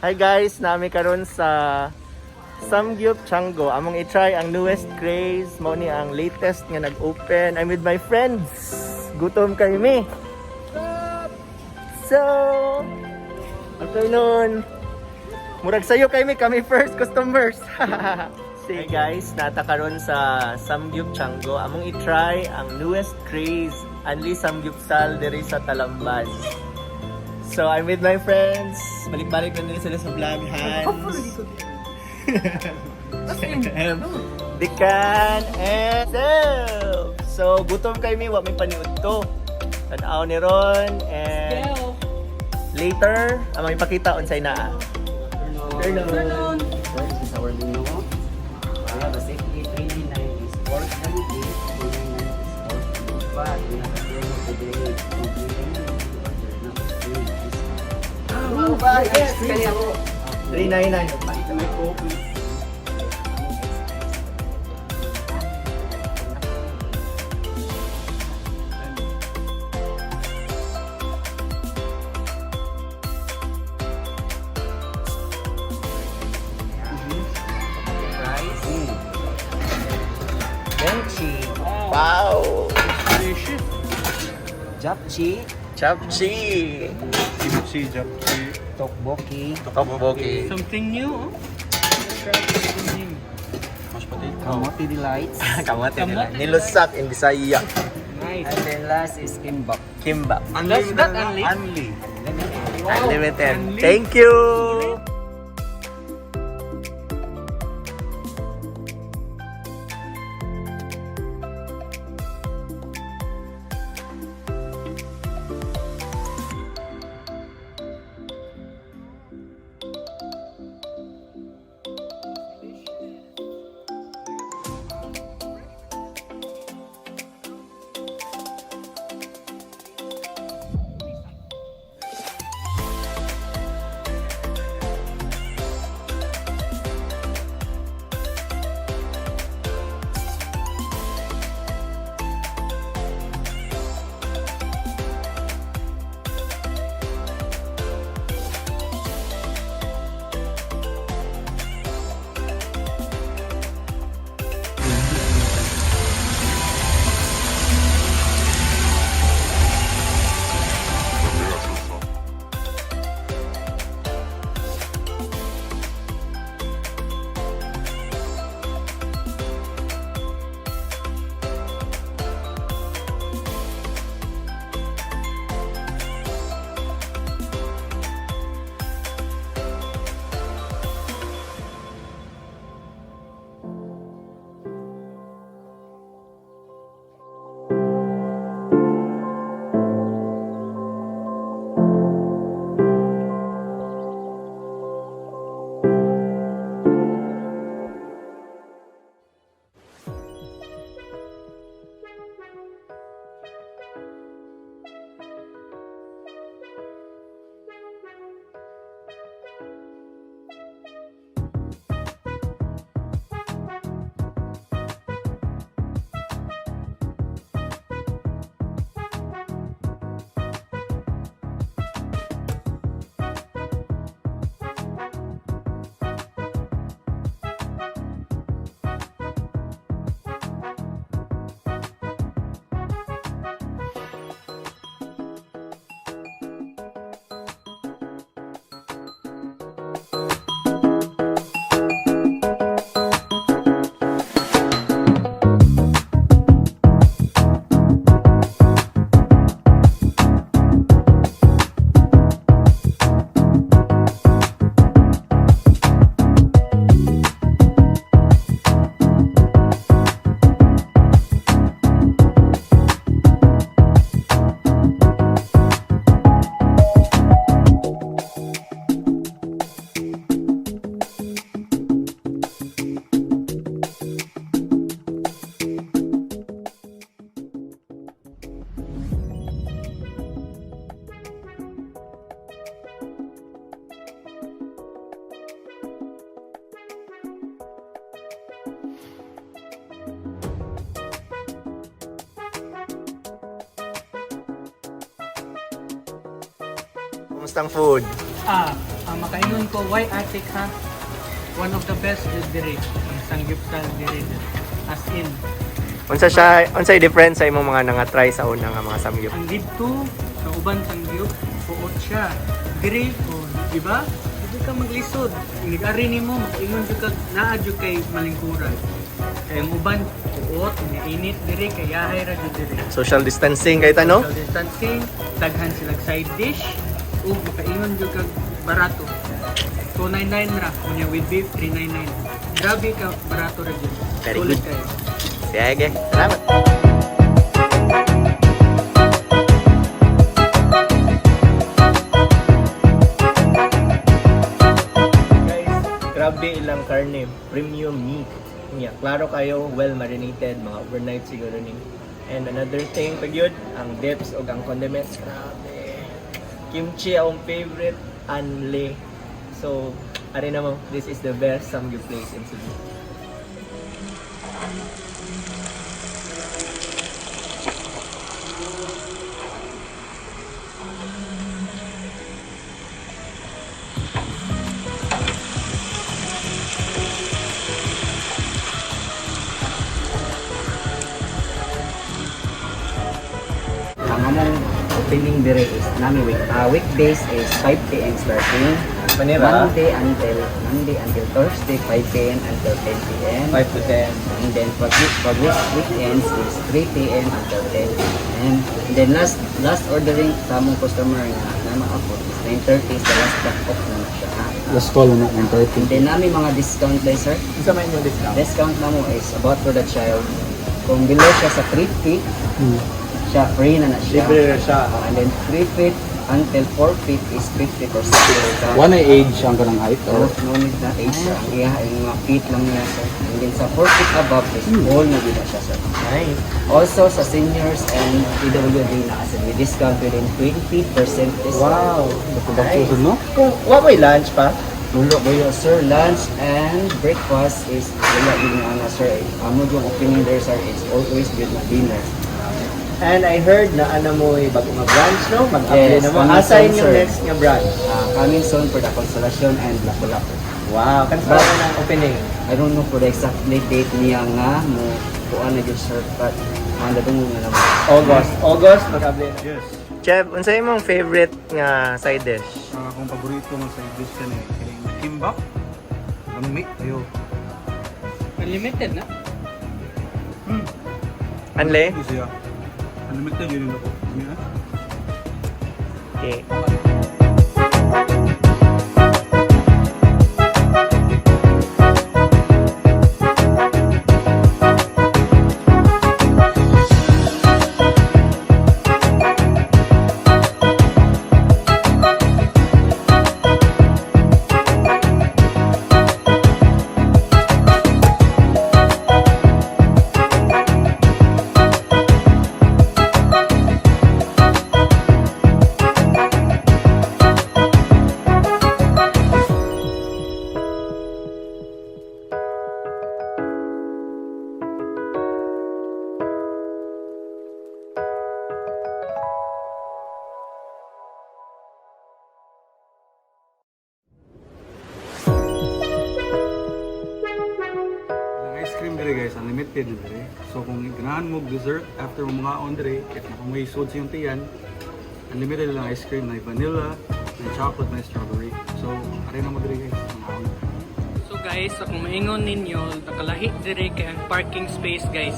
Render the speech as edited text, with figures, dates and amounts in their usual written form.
Hi guys, naa mi karon sa Samgyup Chango. Among i-try ang newest craze, mao ni ang latest nga nag-open. I'm with my friends. Gutom kay mi. So, afternoon. Murag sayo kay mi, kami first customers. Hey guys, naa ta karon sa Samgyup Chango. Among i-try ang newest craze, Unli Samgyupsal diri sa Talamban. So I'm with my friends. Balik-balik na nila sila sa vlog, Hans. Dikan and Self. So gutom kay mi, wa may paniud to. Tan-aw ni Ron and later among ipakita unsay naa. Afternoon. First is our menu. We have a safety 399 is pork and beef, 299 is pork and beef. But we have a promo today. Kung 399 you order, not free discount. Oh, ba? Yes, kani ako. 399. May coke. Rice. Kimchi. Wow. Delicious. Japchae, Chapchi. Kimchi, japchae. tteokbokki, Tteokbokki. Something new, oh. Try something new. Mashed potato. Kamote delights, Kamote nila. Kamote. Nilusak in Bisaya. Nice. And then last is kimbap. Kimbap. That's that only. Unlimited. Unli. Thank you. Kumusta ang food? Ah, makaingon ko, why atik ha? One of the best is dire. Ang samgyupsal dire. As in, Unsa siya, unsay difference sa imong mga nga-try sa una nga mga samgyup? Ang didto sa uban samgyup, puot siya. Dire, oh, di ba? Hindi ka maglisod. Nag-ari nimo, makaingon jud ka, naa jud kay malingkuran. Kay ang uban, puot, init dire, kay yahay ra jud dire. Social distancing kay no? Social distancing, daghan silang side dish, ug makaingon jud kag barato. 299 ra, unya with beef 399. Grabe ka barato ra jud. Very Sulit good. kayo. Sige, salamat. Guys, grabe ilang karne, premium meat. Nya, klaro kayo, well marinated, mga overnight siguro ni. And another thing pag yun, ang dips o ang condiments, grabe. Kimchi akong favorite, anle. So, ari na mo, this is the best samgyup place in Cebu. Ang among opening dire is nami weekdays is 5 p.m. starting. Manira? Monday until Thursday 5 p.m. until 10 p.m. 5 to 10. And then pag weekends is 3 p.m. until 10 p.m. And then last last ordering sa among customer nga na maabot is 9:30 is the last cut off na siya. Ha? Last call na 9:30. And then nami mga discount day, sir. Unsa man yung discount? Discount na mo is about for the child. Kung below siya sa 3 feet, siya free na na siya. Libre na siya. Oh, and then 3 feet until 4 feet is 50% discount. One ay age ang kanang height No, or no need na age, sir. Ang iya, yung mga feet lang niya, sir. And then sa 4 feet above is all na gina siya, sir. Nice. Also sa seniors and PWD na kasi we discount within 20% discount. Wow. Nice. No? Kung wa mo'y lunch pa, Lulo boyo, sir, lunch and breakfast is wala din nga na, sir. Amo yung opening there, sir, is always good na dinner. And I heard na ano mo bago nga branch, no? Mag-apply Yes, na mo. coming Asa soon, yung sir. next nga branch? Coming soon for the Consolacion and Lapu-Lapu. Wow, kansa na ng opening. I don't know for the exact date niya nga mo kuan na gyud, sir, but mandadungog na lang. August. August, mag-apply na. Yes. Chef, unsa imong favorite nga side dish? Ang akong paborito nga side dish kani kay kimbap. Lami ayo. Unlimited na. Anle? Hindi siya. Unlimited yun ako. Ano yan? Okay. Ang ice cream dire guys, unlimited na dire. So kung ganahan mo og dessert after mo mga on dire, if na kung may sod sa iyong tiyan, unlimited lang ice cream na vanilla, na chocolate, na strawberry. So, ari na mo dire guys, mga on. So guys, sa kung maingon ninyo, nakalahi dire kay ang parking space, guys.